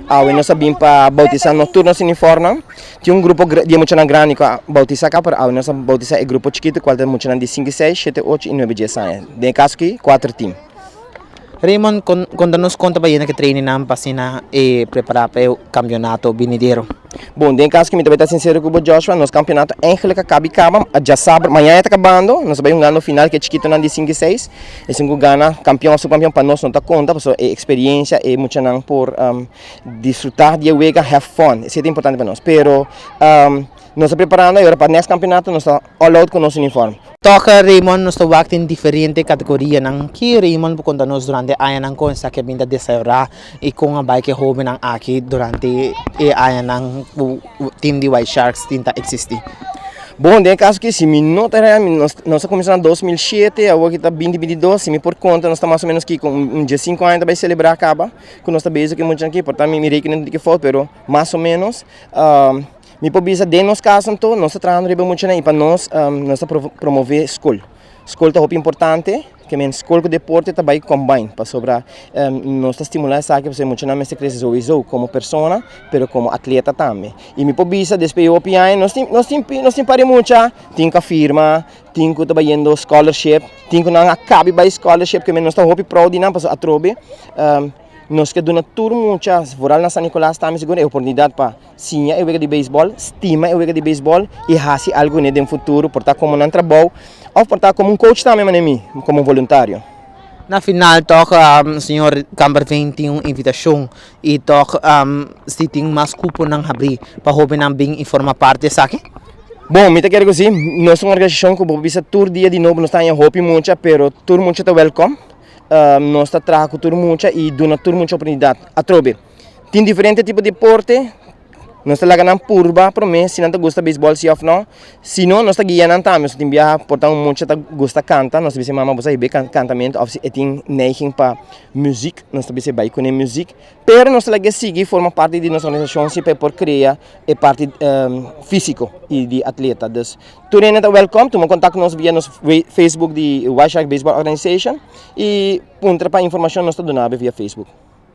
Awe nos a bin pa bautisa nos tur nos uniformnan. Tin un grupo di e muchanan grandi ku a bautisa ka, pero awe nos a bautisa e grupo chikitu kual ta muchanan di sinku i seis, shete, ocho i nuebe dies aña. Den e kaso aki kuater tim. Raymond, konta nos kon ta bayendo ku e trainingnan pa asina e prepará pa e kampionato binidero? Bon, den e kaso aki mi ta bai ta sinsero ku bo Joshua, nos kampionato eigenlik a kabi kaba djasabra, mañana e ta kabando, nos ta bai hungando final ku e chikitonan di sinku i seis. Esun ku gana kampion òf subkampion pa nos no ta konta pasobra e eksperiencia e muchanan por disfruta di e wega, have fun, esei ta importante pa nos. Pero nos ta preparando ayora pa next kampionato nos ta all out ku nos uniform. Tòg Raymond nos ta wak den diferente kategorianan. Ki Raymond por konta nos durante e añanan kon esaki a bin ta desaroyá i kon a bai ku e hóbennan aki durante e añanan ku tim di White Sharks tin ta eksistí? Bon, den e kaso aki si mi no ta erá, nos a kuminsá na 2007, awor ki ta 2022, si mi por konta nos ta mas o menos kiko un diesinku aña ta bai selebrá kaba ku nos ta bezig ku e muchanan aki, por ta mi rekening ta un tiki fout pero mas o menos mi por bisa den nos kaso anto nos ta trahando riba e muchanan i pa nos nos ta promové skol. Skol ta hopi importante, ke men skol ku deporte ta bai combine pasobra nos ta stimulá esaki pasobra e muchanan mester krese souiso komo persona pero komo atleta tambe. I mi por bisa despues di hopi aña nos tin nos tin nos tin par di mucha tin ku a firma, tin ku ta bayendo scholarship, tin ku nan a kabi bai scholarship ke men nos ta hopi proud di nan pasobra atrobe nos ke duna tur mucha vooral na San Nicolas tambe sigur e oportunidat pa Siña e wega di beisbòl, stima e wega di beisbòl i hasi algu kuné den futuro, por ta komo nan trabou òf por ta komo un coach tambe manera mi, komo un voluntario. Na final tòg señor Kamperveen tin un invitashon i tòg si tin mas kuponan habrí pa hóbennan bin i forma parti esaki? Bon, mi ta kere ku si. Nos ta un organisashon ku bo por bisa tur dia di nobo nos ta haña hopi mucha, pero tur mucha ta wèlkòm. Nos ta traha ku tur mucha i duna tur mucha oportunidat. Atrobe. Tin diferente tipo di deporte, nos ta laga nan purba prome si nan ta gusta beisbòl si òf no. Si no, nos ta guia nan tambe. So tin biaha por ta un mucha ta gusta kanta, nos ta bisa e mama bo sa hib'é kantamentu òf si e tin neiging pa muzik, nos ta bisa e bai kuné muzik. Pero nos ta lag'é sigui forma parti di nos organisashon si pa e por krea e parti físiko i di atleta. Dus tur hende ta wèlkòm, tuma kontak ku nos via nos Facebook di White Shark Baseball Organization i puntra pa informashon nos ta duna bo via Facebook.